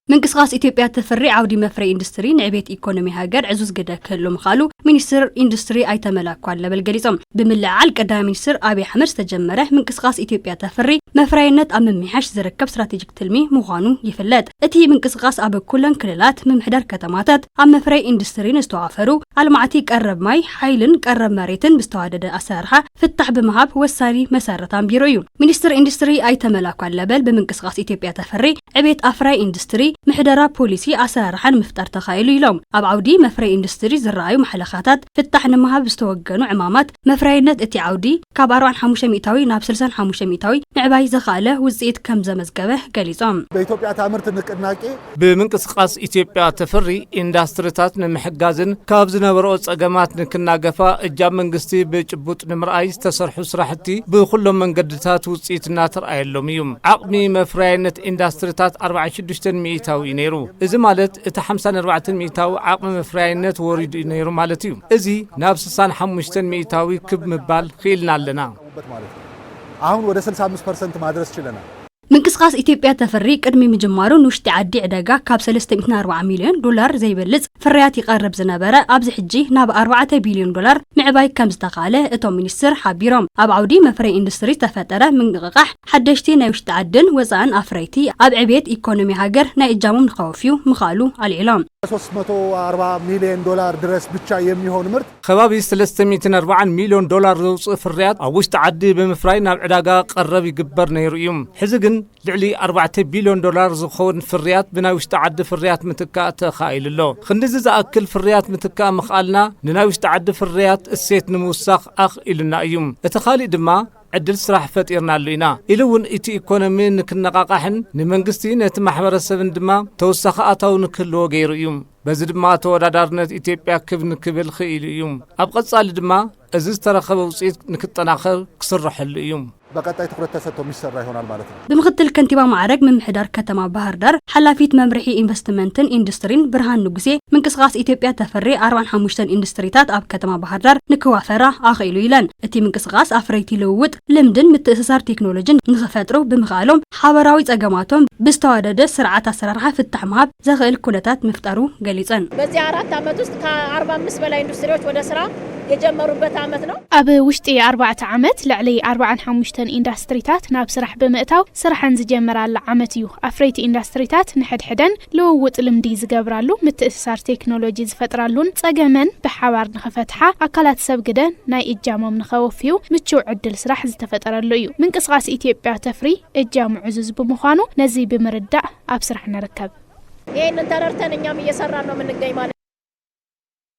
ምንቅስቃስ ኢትዮጵያ ተፈሪ ዓውዲ መፍረይ ኢንዱስትሪ ንዕቤት ኢኮኖሚ ሃገር ዕዙዝ ግደ ክህሉ ምኻሉ ሚኒስትር ኢንዱስትሪ ኣይተ መላኩ ኣለበል ገሊጾም። ብምልዕዓል ቀዳማይ ሚኒስትር ኣብይ ኣሕመድ ዝተጀመረ ምንቅስቃስ ኢትዮጵያ ተፈሪ መፍረይነት ኣብ ምምሕያሽ ዝርከብ ስትራቴጂክ ትልሚ ምዃኑ ይፍለጥ። እቲ ምንቅስቃስ ኣብ ኩለን ክልላት ምምሕዳር ከተማታት ኣብ መፍረይ ኢንዱስትሪ ንዝተዋፈሩ ኣልማዕቲ ቀረብ ማይ፣ ሓይልን ቀረብ መሬትን ብዝተዋደደ ኣሰራርሓ ፍታሕ ብምሃብ ወሳኒ መሰረት ኣንቢሩ እዩ። ሚኒስትር ኢንዱስትሪ ኣይተ መላኩ ኣለበል ብምንቅስቃስ ኢትዮጵያ ተፈሪ ዕቤት ኣፍራይ ኢንዱስትሪ ምሕደራ ፖሊሲ ኣሰራርሓን ምፍጣር ተኻኢሉ ኢሎም። ኣብ ዓውዲ መፍረይ ኢንዱስትሪ ዝረኣዩ ማሕለኻታት ፍታሕ ንምሃብ ዝተወገኑ ዕማማት መፍረይነት እቲ ዓውዲ ካብ ኣርባዓን ሓሙሽተ ሚእታዊ ናብ ስልሳን ሓሙሽተ ሚእታዊ ምዕባይ ዘኻእለ ውፅኢት ከም ዘመዝገበ ገሊጾም። በኢትዮጵያ ታምርት ንቅናቄ ብምንቅስቃስ ኢትዮጵያ ተፈሪ ኢንዳስትሪታት ንምሕጋዝን ካብ ዝነበረኦ ጸገማት ንክናገፋ እጃም መንግስቲ ብጭቡጥ ንምርኣይ ዝተሰርሑ ስራሕቲ ብኩሎም መንገድታት ውጽኢት እናተርኣየሎም እዩ። ዓቕሚ መፍረያይነት ኢንዳስትሪታት ኣርባዓን ሽዱሽተን ሚእታዊ እዩ ነይሩ። እዚ ማለት እቲ ሓምሳን ኣርባዕተን ሚእታዊ ዓቕሚ መፍረያይነት ወሪዱ እዩ ነይሩ ማለት እዩ። እዚ ናብ ስሳን ሓሙሽተን ሚእታዊ ክብ ምባል ክኢልና ኣለና። ማለት ነው። አሁን ወደ ስልሳ አምስት ፐርሰንት ማድረስ ችለናል። ምንቅስቃስ ኢትዮጵያ ተፈሪ ቅድሚ ምጅማሩ ንውሽጢ ዓዲ ዕዳጋ ካብ ሰለስተ ሚእትን ኣርባዓ ሚልዮን ዶላር ዘይበልጽ ፍርያት ይቐርብ ዝነበረ ኣብዚ ሕጂ ናብ ኣርባዕተ ቢልዮን ዶላር ምዕባይ ከም ዝተኻለ እቶም ሚኒስትር ሓቢሮም። ኣብ ዓውዲ መፍረይ ኢንዱስትሪ ዝተፈጠረ ምንቕቓሕ ሓደሽቲ ናይ ውሽጢ ዓድን ወፃእን ኣፍረይቲ ኣብ ዕብየት ኢኮኖሚ ሃገር ናይ እጃሞም ንኸወፍዩ ምኽኣሉ ኣልዒሎም። ሶስት መቶ ኣርባ ሚልዮን ዶላር ድረስ ብቻ የሚሆን ምርት ከባቢ ሰለስተ ሚእትን ኣርባዓን ሚልዮን ዶላር ዘውፅእ ፍርያት ኣብ ውሽጢ ዓዲ ብምፍራይ ናብ ዕዳጋ ቀረብ ይግበር ነይሩ እዩ። ሕዚ ግን ልዕሊ ኣርባዕተ ቢልዮን ዶላር ዝኸውን ፍርያት ብናይ ውሽጢ ዓዲ ፍርያት ምትካእ ተኻኢሉ ኣሎ። ክንድዚ ዝኣክል ፍርያት ምትካእ ምኽኣልና ንናይ ውሽጢ ዓዲ ፍርያት እሴት ንምውሳኽ ኣኽኢሉና እዩ። እቲ ካሊእ ድማ ዕድል ስራሕ ፈጢርናሉ ኢና ኢሉ እውን እቲ ኢኮኖሚ ንክነቓቓሕን ንመንግስቲ ነቲ ማሕበረሰብን ድማ ተወሳኺ ኣታዊ ንክህልዎ ገይሩ እዩ። በዚ ድማ ተወዳዳርነት ኢትዮጵያ ክብ ንክብል ክኢሉ እዩ። ኣብ ቀጻሊ ድማ እዚ ዝተረኸበ ውፅኢት ንክጠናኸር ክስረሐሉ እዩ። በቀጣይ ትኩረት ተሰጥቶ የሚሰራ ይሆናል ማለት ነው። ብምክትል ከንቲባ ማዕረግ ምምሕዳር ከተማ ባህር ዳር ሓላፊት መምርሒ ኢንቨስትመንትን ኢንዱስትሪን ብርሃን ንጉሴ ምንቅስቃስ ኢትዮጵያ ተፈሪ ኣርባዓን ሓሙሽተን ኢንዱስትሪታት ኣብ ከተማ ባህር ዳር ንክዋፈራ ኣኽኢሉ ኢለን። እቲ ምንቅስቃስ ኣፍረይቲ ልውውጥ ልምድን ምትእስሳር ቴክኖሎጂን ንክፈጥሩ ብምኽኣሎም ሓበራዊ ጸገማቶም ብዝተዋደደ ስርዓት ኣሰራርሓ ፍታሕ ምሃብ ዘኽእል ኩነታት ምፍጠሩ ገሊጸን። በዚህ አራት ዓመት ውስጥ ከአርባ አምስት በላይ ኢንዱስትሪዎች ወደ ስራ የጀመሩበት ዓመት ነው። ኣብ ውሽጢ ኣርባዕተ ዓመት ልዕሊ ኣርባዓን ሓሙሽተን ኢንዳስትሪታት ናብ ስራሕ ብምእታው ስራሐን ዝጀመራላ ዓመት እዩ። ኣፍረይቲ ኢንዳስትሪታት ንሕድሕደን ልውውጥ ልምዲ ዝገብራሉ፣ ምትእስሳር ቴክኖሎጂ ዝፈጥራሉን ጸገመን ብሓባር ንኽፈትሓ ኣካላት ሰብ ግደ ናይ እጃሞም ንኸወፍዩ ምቹው ዕድል ስራሕ ዝተፈጠረሉ እዩ። ምንቅስቃስ ኢትዮጵያ ተፍሪ እጃሙ ዕዙዝ ብምዃኑ ነዚ ብምርዳእ ኣብ ስራሕ ንርከብ። ይህንን ተረድተን እኛም እየሰራን ነው የምንገኝ ማለት ነው።